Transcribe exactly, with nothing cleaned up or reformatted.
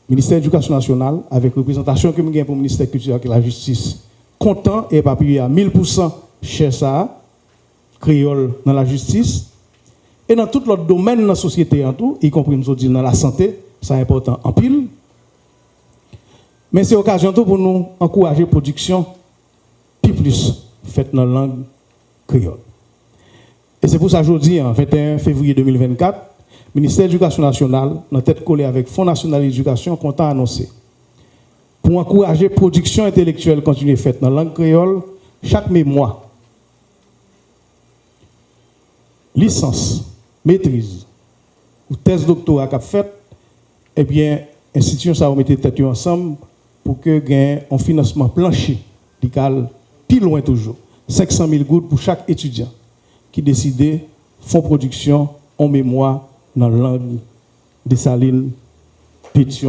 Ministè Edikasyon Nasyonal, avèk reprezantasyon ke m gen pou Ministè Kilti ak Lajistis, kontan e epapiye a mil pousan chè sa a, kreyòl nan lajistis. E nan tout lòt domèn nan sosyete an tou, ikonpri m sot di l nan lasante, sa enpòtan anpil. Men se okazyon tou pou nou ankouraje pwodiksyon pi plis fèt nan lang kreyòl. E se pou sa jodi a, venteyen fevriye de mil vennkat, Ministè Edikasyon Nasyonal, nan tèt kole avèk Fon Nasyonal Edikasyon, kontan anonse, pou ankouraje pwodiksyon entelektyèl kontinye fèt nan lang kreyòl, chak memwa, lisans, metriz ou tèz doktora k ap fèt, ebyen, enstitisyon sa yo mete tèt yo ansanm pou ke gen yon finansman planche, li ka al pi lwen toujou, senk san mil goud pou chak etidyan ki deside fè pwodiksyon yon memwa nan lang Desalin, Petyon,